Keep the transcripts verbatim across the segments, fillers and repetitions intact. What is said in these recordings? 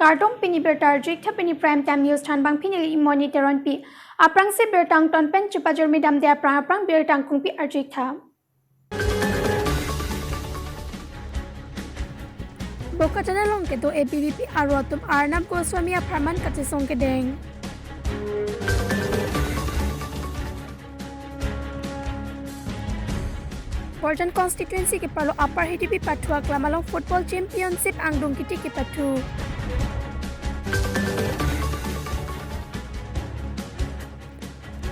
Kardom, pini birta arjutha, pini Prime Time News thanbang pini neli Imoni Teronpi. Aphrangsi birta angton pen chepajirmi damde aphrang aphrang birta angkungpi arjutha. Bokajan along kedo A B V P aro atum Arnab Goswami apharman kachesong kedeng. Borjan constituency kepharlo Upper Hidipi pathu aklam along football championship angdung kiti kepathu.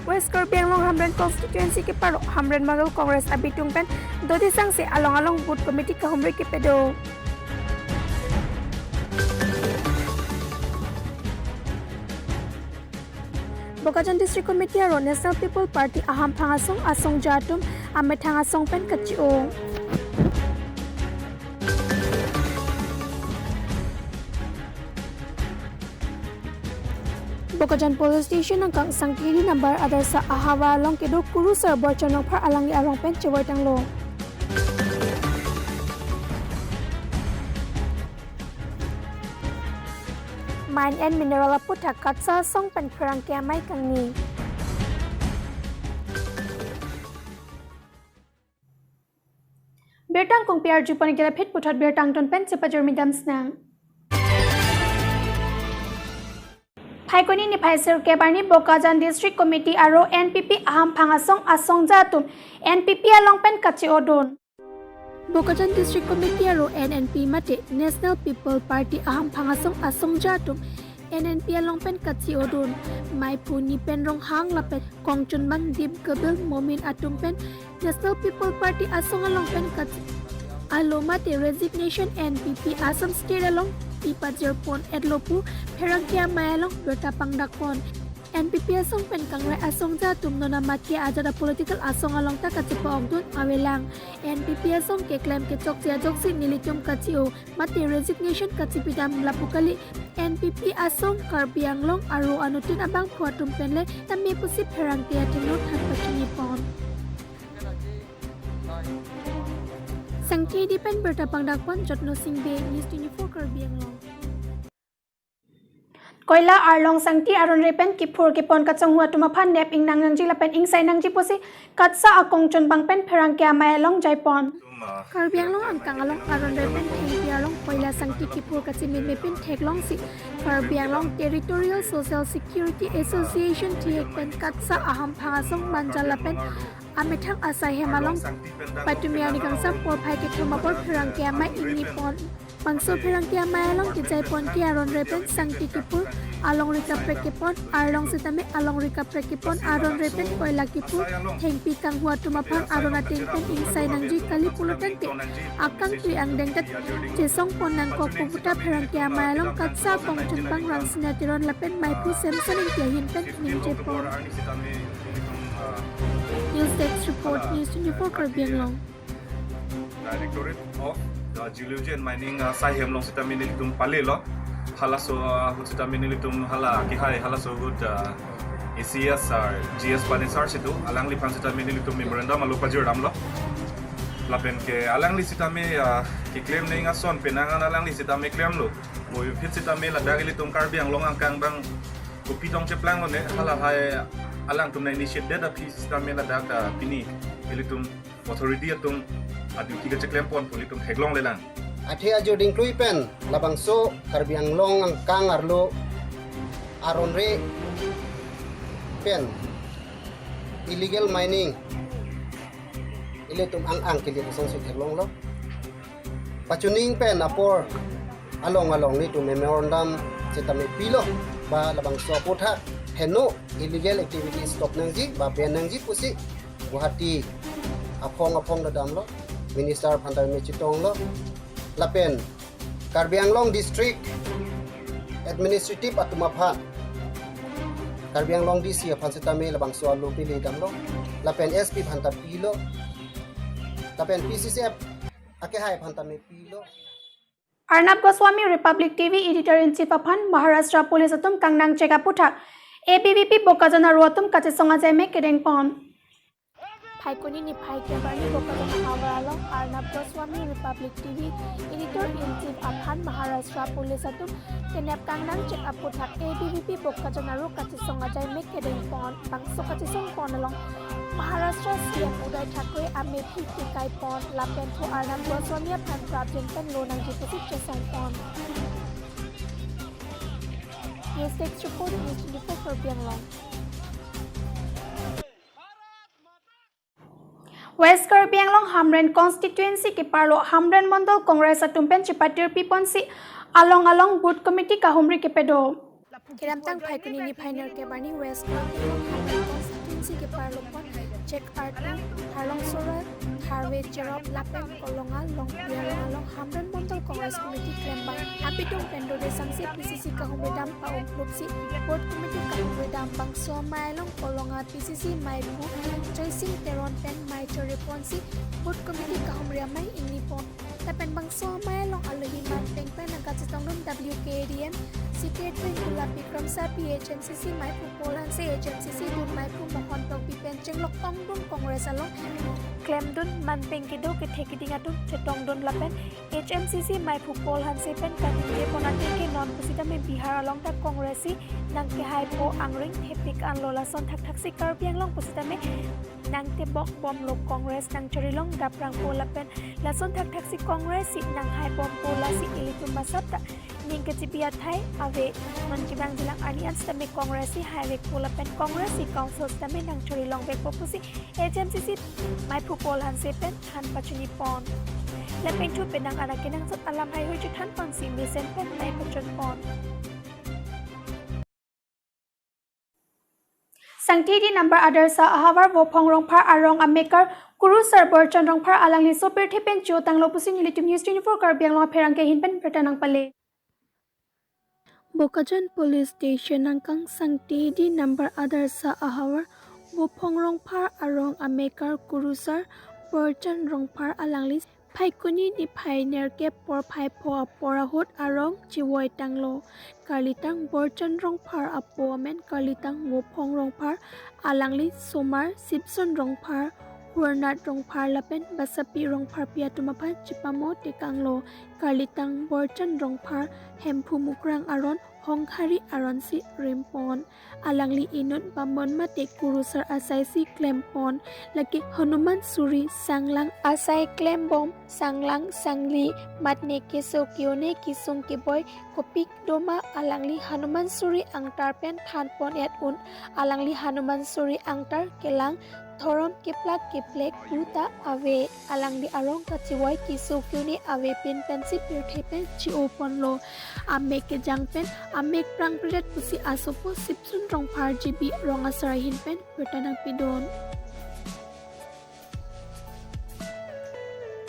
West Karbi Anglong Hamren constituency kepharlo Hamren Mangal Congress abitung pen dodisangsi along along booth committee kahumri kepedo. Bokajan District Committee aro National People Party ahamphang asong asongja atum amethang asong pen kachi-o. Bokajan Police Station angkang Sangti Hidi number Adarsa ahavar along kedo kurusar Borjan Rongphar alangli arong pen chevoi tanglo. Mine and mineral aputhak KATSA asong pen pherangke amei kangni. Birta angkungpi arjupon ikela phit puthot birta angton pen chepajirmi damsinang. Phaikuni niphai sirkep arni Bokajan District Committee aro N P P ahamphang asong asongja atum N P P along pen kachi-odun. Bokajan District Committee aro N N P mate National People Party ahamphang asong asongja atum N N P along pen kachi-odun. Maiphu Nipen Ronghang lapen kongchunbang Dip Gabil Momin atum pen National People Party asong along pen kachi-alo mate resignation N P P Assam State along pipajirpon etlo pu pherangke amei along birta pangdakpon. N P P asong pen kangrai asongja atum non amatke ajat a political asong along ta kachipa-okdun avelang. N P P asong keklem kechokche ajoksi nelitum kachi-o mate resignation kachipidam lapu kali. N P P asong Karbi Anglong aro anuttin abangphu atum penle tame pusi pherangke athengno than pachinipon. Sangti Hidi pen birta pangdakpon Jotno Singh Bey, News twenty-four Karbi Anglong. Koila arlong sangti aron re pen kiphur kepon kachonghu atum aphan nep ingnang nangji lapen ingsai nangji pusi KATSA akongchunbang pen pherangke amei along jaipon. Karbi Anglong angkang along aron re pen thengpi arlong koila sangti kiphur kachimin mepin theklongsi Karbi Anglong Territorial Social Security Association thihek pen KATSA ahamphang asong Manja lapen amethang asai hem along patumi arni kangsam porphai kethom apor pherangke amei ingnipon. Bangso pherangke amei along kejaipon ke aron re pen sangti kiphur alongri kaprek kepon, arlong sitame alongri kaprek kepon, aron re pen koila kiphur, thengpi kanghu atum aphan aron ateng pen ingsai nangji kali pulo tangte akangtui angdeng ta chesongpon nangkok pu puta pherangke amei along KATSA akongchunbang Rangsina Teron lapen maiphu Samson Ingti ahin pen ningjepon. News Desk Report, News twenty-four Karbi Anglong. Directorate of the Geology and Mining, uh, asai hem along sitame nelitum palelo. Halaso, uh, ahut sitame nelitum hala kehai halaso ahut, uh, A C S, uh, G S Panesar situ. Alangliphan sitame nelitum memorandum alo pajirdamlo. Lapen ke alangli sitame, uh, keklem neng ason penang an alangli sitame klemlo. Mo phit sitame ladak ilitum Karbi Anglong angkang abang kopi tong cheplanglo ne, halahai alangtum na initiate det aphi sitame ladak, uh, pini ilitum authority atum a-duty kacheklempon pu ilitum theklonglelang. Athe ajo dingklui pen labangso Karbi Anglong angkang arlo aron re pen illegal mining ilitum ang-ang kili pusong si theklonglo. Pachuning pen apor along along nelitum memorandum sitame pilo, ba labangso aphuthak heno illegal activities stop nangji ba ban nangji pusi Guwahati aphong aphong ta damlo, minister aphan ta me chetonglo, lapen Karbi Anglong District Administrative atum aphan, Karbi Anglong D C aphan sitame labangso alo pili damlo, lapen S P aphan ta pilo, lapen P C C F akehai aphan tame pilo. Arnab Goswami, Republic T V Editor-in-Chief aphan Maharashtra Police atum kangnang chek aphuthak A B V P Bokajan aro atum kachesong ajai me kedengpon. Phaikuni niphai kep arni Bokajan ahavar along Arnab Goswami, Republic T V editor in chief aphan Maharashtra Police atum kenep kangnang chek aphuthak A B V P Bokajan arlo kachisong ajai mek kedeng pon, bangso kachisong pon along Maharashtra C M Uday Thackeray amephi kekai pon lapen thu Arnab Goswami aphan prapjin pen lo nangji pusi chesong pon. News Desk report, News twenty-four Karbi Anglong. West Karbi Anglong Hamren constituency keparlo Hamren Mondol Congress atum pen chepatir piponsi along along booth committee kahumri kepedo. Kedamtang Phaikuni niphai nerkep arni West Karbi Anglong Hamren constituency keparlo pon Chek Artu, Harlong Sora, Tharve Cherop lapen Kolonga Longpi arong along Hamren Mondol Congress Committee klembang abidung pen dode sangse P C C kahumri dam pa-ongklupsi booth committee kahumri dam. Bangso amei along Kolonga P C C meiphu Joysing Teron pen mei chori ponsi booth committee kahumri amei ingni pon. Lapen bangso amei along alohi manpeng pen nangkachetongdun W K A D M Secretary Gulapi Kramsa, P H M C C meiphu Paul Hanse, H M C C dun meiphu Mohon Tokbi pen chenglok ongdun Congress along klemdun manpeng kedo kethe keding atum chetongdun lapen H M C C meiphu Paul Hanse pen kaningje pon ateng ke non pusitame Bihar along ta Congress si nangkehaipo angring thepik anlo, lason thakthaksi Karbi Anglong pusitame nangtebok bomlo, Congress nangchorilong daprangpo lapen lason thakthaksi Congress si nanghai bompo, lasi ilitum masap ta ning kechibi athai ave. Non kevang jilang arni an sitame Congress si haivekpo lapen Congress si council sitame nangchorilongvekpo pusi H M C C meiphu Paul Hanse pen than pachini pon. Lapen thu penang anak kenangsot alam haihui chethan ponsi mesen pen mei pachon pon. Sangti di number Adarsha ahavar Vophong Rongphar arong amekar Kurusar Borchan Rongphar alangli sopirthe pen cho tanglo pusi nelitum News twenty-four Karbi Anglong apherangke ahin pen birta nangpale. Bokajan Police Station nangkang Sangti di number Adarsha ahavar Vophong Rongphar arong amekar Kurusar Borchan Rongphar alangli Phaikuni niphai nerkep porphai pho apor ahut arong chevoi tanglo. Karlitang Borchan Rongphar apo amen karlitang Vophong Rongphar, alangli somar Sipson Rongphar, Hurnat Rongphar lapen Basapi Rongpharpi atum aphan chepamo tekanglo. Karlitang Borchan Rongphar Hemphu Mukrang aron Honghari aronsi rimpon. Alangli inut bamon mate Kurusar asai si klempon. Lake Hanuman Suri sanglang asai klembom, sanglang sangli matne keso ke-one kesung keboi kopik doma alangli Hanuman Suri angtar pen thanpon et un. Alangli Hanuman Suri angtar kelang thorom keplak keplek puta ave. Alangli arong kachevoi keso ke-one avepin pensi pirthe pen che-oponlo. Amek kejang pen amek prangpredet pusi asopo Sipson Rongphar G B rong asar ahin pen birta nangpidun.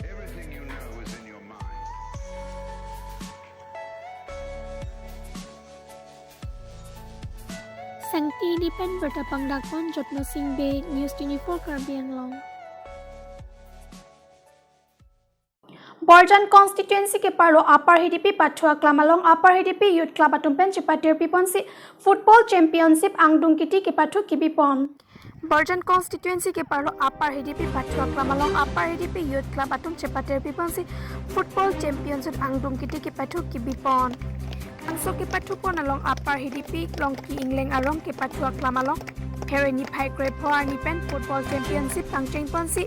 Everything you know is in your mind. Sangti di pen birta pangdakpon Jotno Sing Bey, News twenty-four Karbi Anglong. Borjan constituency keparlo Upper Hidipi pathu aklam along Upper Hidipi Youth Club atum pen chepatir piponsi football championship angdung kiti kepathu kebipon. Borjan constituency keparlo Upper Hidipi pathu aklam along Upper Hidipi Youth Club atum chepatir piponsi football championship angdung kiti kepathu kebipon. Angso kepathupon along Upper Hidipi Longki Ingleng arong kepathu aklam along Phereni phai krepho arni pen football championship pangchengponsi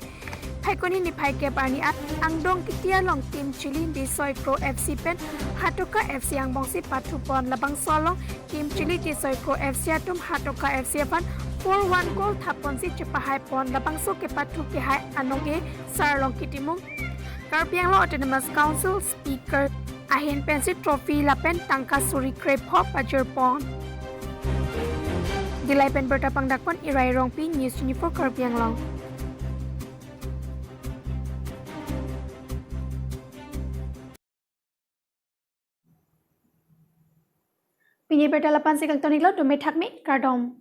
Phaikuni niphai kep arni at angdung kiti along Team Chili Disoi Kro F C pen Hatoka F C angbongsi pathupon. Labangso along Team Chili Disoi Kro F C atum Hatoka F C aphan four one goal thapponsi chepahaipon. Labangso kepathu kehai anong-e Sarlongki Timung, Karbi Anglong Autonomous Council Speaker ahin pensi trophy lapen tangka suri krepho pajirpon. Dillai pen birta pangdakpon Irai Rongpi, News twenty-four Karbi Anglong. Pini birta la-ansi kangton-iklo, dome thakme, kardom.